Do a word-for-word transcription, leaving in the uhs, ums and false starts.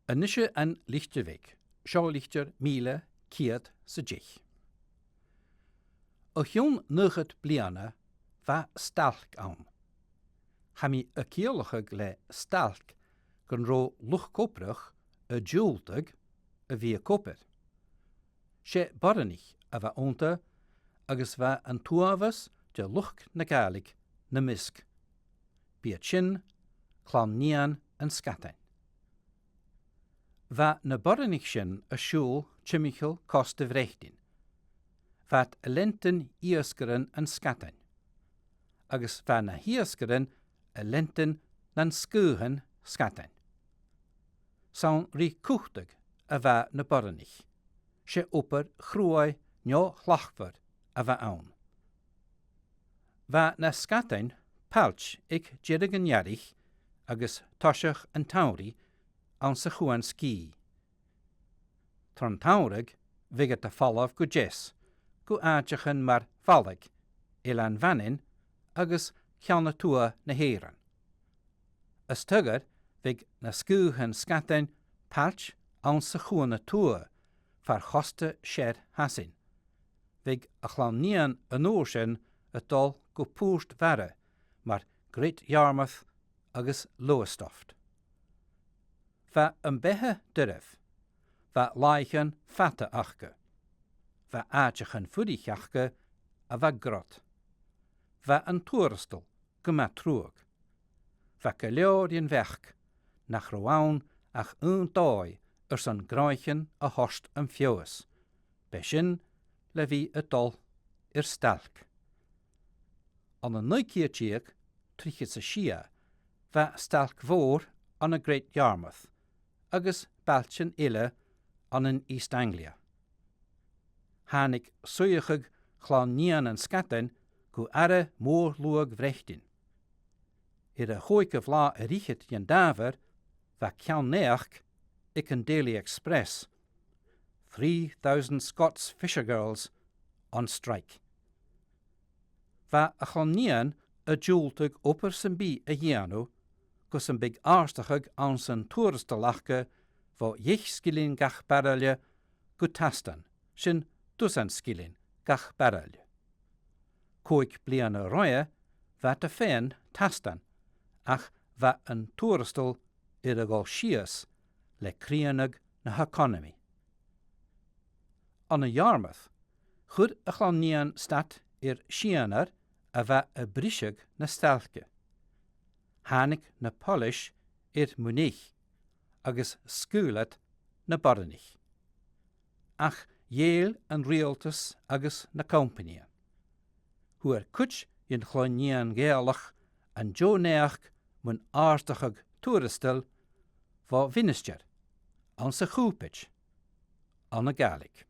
A-nis an Litir Bheag, seo litir mìle ceud 's a deich. O chionn naochad bliadhna bha stailc ann. Tha mi a' ciallachadh le stailc gun robh luchd-obrach a' diùltadh a bhith ag obair. 'S e boireannaich a bha annta agus bha an t-uabhas de luchd na Gàidhlig nam measg. B' iad sin Clann Nighean an Sgadain. Bha na boireannaich sin a' siubhal timcheall costa Bhreatainn. Bha iad a' leantainn iasgairean an sgadain, agus bha na h-iasgairean a' leantainn nan sgaothan sgadain. 'S ann ri cutadh a bha na boireannaich. 'S e obair chruaidh neo-shlachtmhor a bha ann. Bha na sgadain pailt aig deireadh an earraich agus toiseach an t-samhraidh anns a' chuan sgìth. Tron t-samhradh bhiodh iad a' falbh gu deas, gu àiteachan mar Bhalaig, Eilean Mhanainn agus Ceann a Tuath na h-Èireann. As t-fhoghar bhiodh na sgaothan sgadain pailt anns a' chuan a tuath, far chosta sear Shasainn. Bhiodh a' Chlann Nighean an uair sin a' dol gu port-bhaile mar Great Yarmouth agus Lowestoft. Bha am beatha doirbh, bha làithean fada aca, bha àiteachan fuirich aca a bha grod. Bha an tuarastal gu math truagh. Bha gu leòr den bheachd nach robh ann ach aon dòigh airson gnothaichean a thoirt am feabhas, b' e sin le bhith a' dol air stailc. Ann an naoi ceud deug trithead 's a sia, bha stailc mhòr ann an Great Yarmouth agus bailtean eile ann an East Anglia. Thàinig suidheachadh Chlann Nighean an Sgadain gu aire mòr-shluagh Bhreatainn. Air a' chòigeamh latha air fhichead den Dàmhair, bha ceann-naidheachd aig an Daily Express, "Three thousand Scots fisher girls on strike." Bha a' Chlann Nighean a' diùltadh obair sam bith a dhèanamh gus am biodh àrdachadh anns an tuarastal aca bho dheich sgillinn gach baraille gu tastan, sin dusan sgillinn gach baraille. Còig bliadhna roimhe, bha iad a' faighinn tastan, ach bha an tuarastal air a dhol sìos le crìonadh na h-eaconamaidh. Ann an Yarmouth, chuir a' Chlann Nighean stad air sianar a bha a' briseadh na stailce. Thàinig na poilis air muin eich agus sgaoil iad na boireannaich. Ach dh'èil an riaghaltas agus na companaidhean. Fhuair cuid den Chlann Nighean Ghàidhealach an deagh naidheachd mun àrdachadh tuarastail bho mhinistear anns a' Chùbaid, ann an Gàidhlig.